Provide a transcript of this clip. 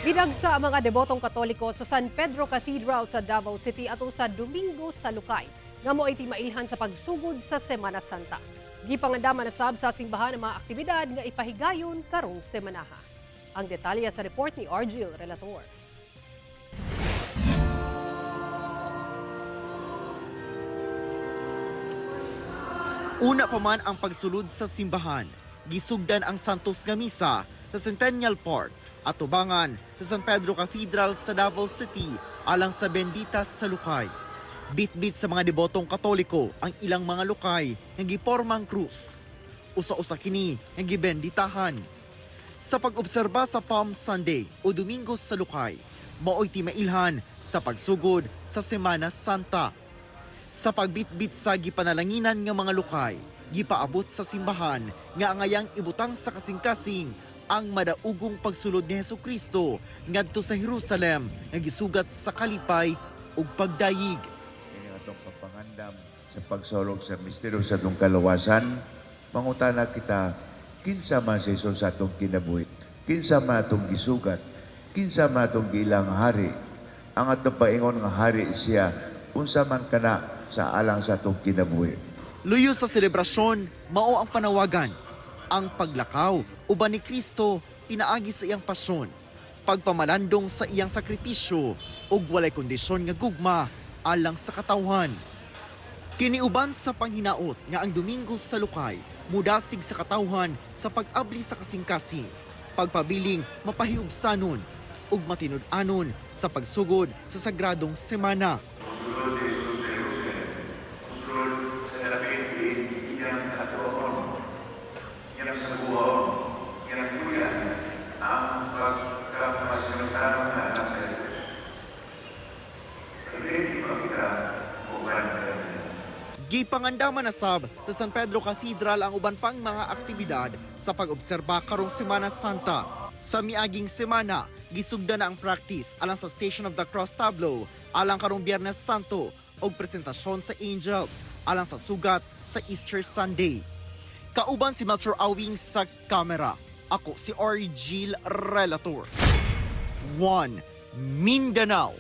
Gidagsa ang mga debotong Katoliko sa San Pedro Cathedral sa Davao City atong sa Domingo sa Lukay nga mo'y timailhan sa pagsugod sa Semana Santa. Gipangandaman na sab sa simbahan ang mga aktibidad nga ipahigayon karong semanaha. Ang detalye sa report ni Argil Relator. Una pa man ang pagsulod sa simbahan, gisugdan ang Santos nga Misa sa Centennial Park at tubangan sa San Pedro Cathedral sa Davao City alang sa Benditas sa Lukay. Bitbit sa mga debotong Katoliko ang ilang mga lukay nga gipormang krus. Usa-usa kini nga gibenditahan. Sa pag-obserba sa Palm Sunday o Domingo sa Lukay, mao'y timailhan sa pagsugod sa Semana Santa. Sa pagbitbit sa gipanalanginan nga mga lukay, gipaabot sa simbahan nga angayang ibutang sa kasing-kasing ang madaugong pagsulod ni Hesus Kristo ngadto sa Jerusalem nga gisugat sa kalipay ug pagdayig. Ini atong pagpangandam sa pagsulog sa misteryo sa atong kalawasan, mangutana kita, kinsa man si Jesus sa atong kinabuhi, kinsa man atong gisugat, kinsa man atong giilang hari, ang atong paingon nga hari siya, unsa man kana sa alang sa atong kinabuhi. Luyo sa selebrasyon, mao ang panawagan, ang paglakaw uban ni Kristo pinaagi sa iyang pasyon, pagpamalandong sa iyang sakripisyo ug walay kondisyon nga gugma alang sa katawhan. Kiniuban sa panghinaot nga ang Domingo sa Lukay mudasig sa katawhan sa pag-abli sa kasing-kasing, pagpabiling mapahiubsanon ug matinud-anon sa pagsugod sa sagradong semana. Gipangandaman na sab sa San Pedro Cathedral ang uban pang mga aktibidad sa pag-obserba karong Semana Santa. Sa miaging semana, gisugdan na ang practice alang sa Station of the Cross Tableau alang karong Biyernes Santo og presentasyon sa Angels alang sa sugat sa Easter Sunday. Kauban si Melchor Awing sa kamera. Ako si Orgil Relator. 1. Mindanao.